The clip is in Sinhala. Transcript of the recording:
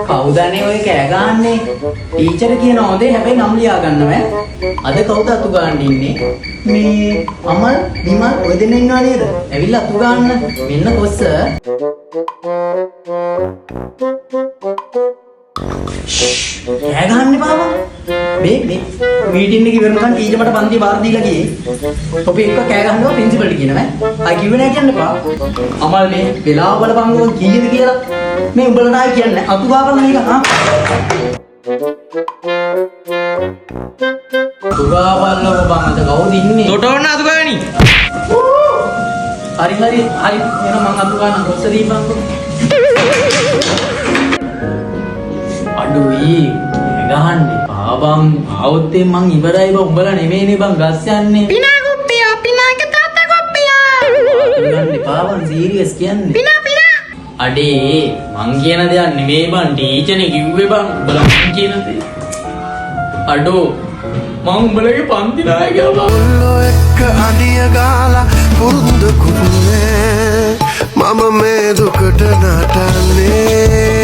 කවුද අනේ ඔය කෑ ගහන්නේ? ටීචර් කියන හොඳේ, හැබැයි නම් ලියා ගන්න බෑ. අද කවුද අතු ගන්න ඉන්නේ? මේ අමල්, විමල් ඔය දෙන්න ඉන්නවා නේද? ඇවිල්ලා අතු ගන්න. මෙන්න කොස්ස. කෑ ගහන්න එපා බං. මේ මේ මීටින් එක ඉවර වෙනකන් ටීචර් මට පන්ති බාර දීලා ගියේ. ඔබ එක්ක කෑ ගහනවා ප්‍රින්සිපල්ට කියනවා ඈ. ආයි කිව්වේ නෑ කියන්න එපා. අමල් මේ වෙලාව බලපංකෝ කීයද කියලා. මේ උඹලට ආයි කියන්නේ අතු ගාපන් මේක. ආ. අතු ගාපල්ලකෝ බං, අද කවුද ඉන්නේ? තොටවන්න අතු ගානි. හරි හරි හරි, එහෙනම් මං අතු ගන්න කොස්ස දීපන්කෝ. අඩුයි ගහන්න එපා බං. ආවොත් එහෙම මං ඉවරයි බං. උඹලා නෙමෙයිනේ බං ගස් යන්නේ. පිනා ගොප්පියා, පිනාගේ තාත්තා ගොප්පියා. ගන්න එපා බං, සීරියස් කියන්නේ. පිනා පිනා. අඩේ මං කියන දෙයක් නෙමෙයි බං, ටීචර්නේ කිව්වේ බං. උඹලා මං කියන දේ. අඩෝ මං උඹලගේ පන්ති නායකයා බං. කොල්ලෝ එක්ක අඩිය ගාලා පුරුද්දකුත් නෑ, මම මේ දුකට නටන්නේ.